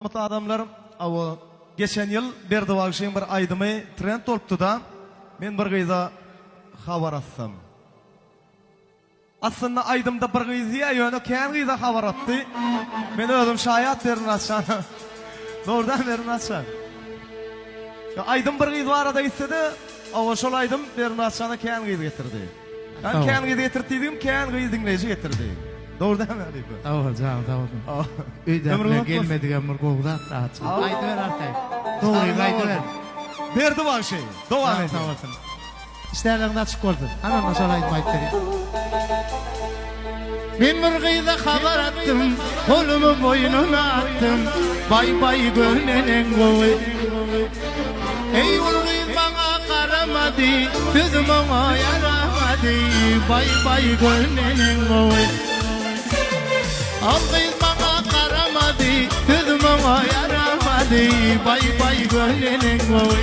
Hormatly adamlar, awa geçen ýyl Berdi bagşyň bir aýdymy trend bolupdyda, men bir gyza habar atsam. Aslynda aýdymda bir gyz diýýär, ýöne kän gyza habar atdy. Men özüm şaýat Berdimyrat jana. Dogry däl Berdimyrat jan? Ýa aýdym bir gyz barada gitsede, awa şol aýdym Berdimyrat jana kän gyz getirdi. Ýani kän gyz getirdi diýdigim, kän gyz diňleýji getirdi. Dogry dälmi halypa? Sag bol janyň sag bolsun. Öýdäkiler gelmedigem bir gowy zat rahatçylyk. Aýdyber arkaýyn. Dogryňy aýdyber. Berdi bagşy dowam Janyň sag bolsun. Işdäleriňiz açyk bolsun. Hany onda şol aýdymy aýdyp berýin. Men bir gyza habar atdym, golumy boýnuna atdym. Baý baý gör neneň gowy. Eý ol gyz maňa garamady, sözüm oňa ýaramady. Baý baý gör neneň gowy. Ol gyz maňa garamady, sözüm oňa ýaramady. Baý baý gör neneň gowy.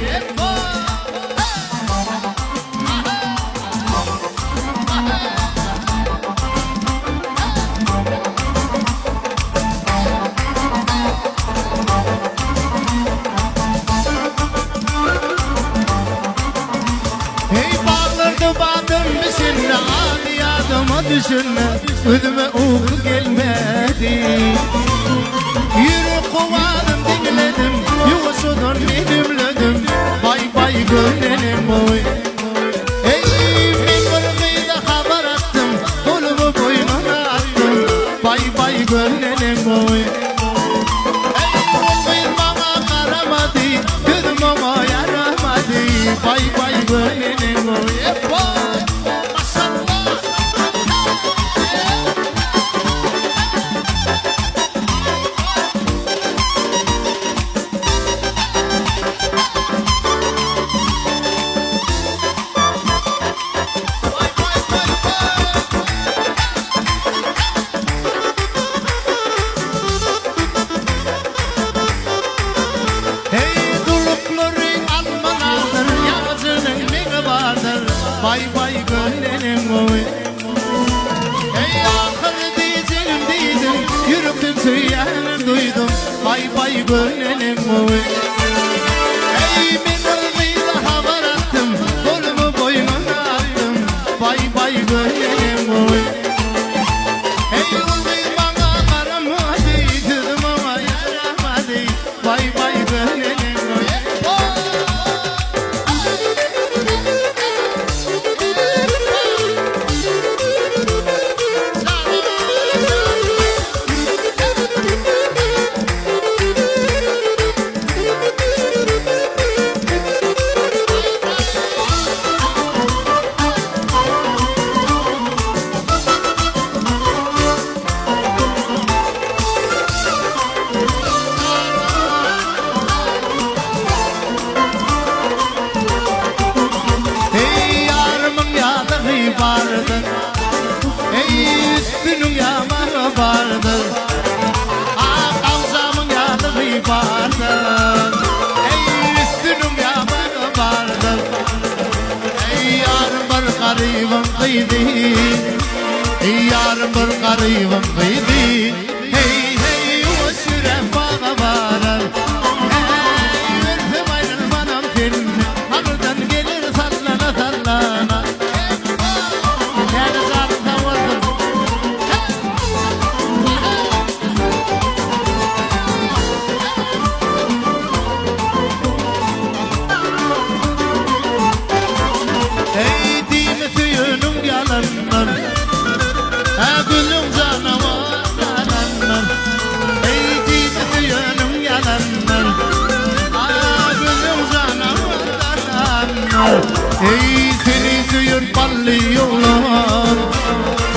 Heý baglarda badam bişende Ady ýadyma düşende Gözüme uky gelmedi Ýürek owazym diňledim Ýuwaşjadan men ümledim Baý baý gör neneň gowy Eý men bir gyza habar atdym Golumy boýnuna atdym Baý baý gör neneň gowy Eý ol gyz maňa garamady Sözüm oňa ýaramady Baý baý gör neneň gowy Heý duluklary almaladyr, ýagyjynyň meňi bardyr, baý baý gör neneň gowy. Eý ahyry diýjegim diýdim, ýürekden söýýänim duýdum, baý baý gör neneň gowy. Eý men ol gyza habar atdym, golumy boýnuna atdym, baý baý gör neneň gowy. Eý ol gyz maňa garamady, sözüm oňa ýaramady, baý baý gör neneň gowy. Eý ýarymyň ýalygy bardyr Eý üstüniň ýamagy bardyr Ak gamzamyň ýalygy bardyr Eý üstüniň ýamagy bardyr Eý ýarym bir garybyň gyzy Eý ýarym bir garybyň gyzy Heý heý ýuwaş ýürek baga barar Heý ölsem aýrylmanam senden Aňyrdan gelir sallana sallana Täze janyň sag bolsun. Eý diýme söýeniň ýalandyr Hä gülüň janawar ýalandyr Eý diýme söýeniň ýalandyr A gülüň janawar ýalandyr Eý seni söýen bally oglan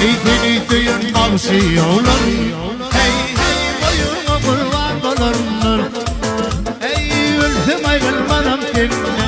Eý seni söýen bagşy oglan Heý heý boýuňa gurban bolarlar Eý ölsem aýrylmanam senden.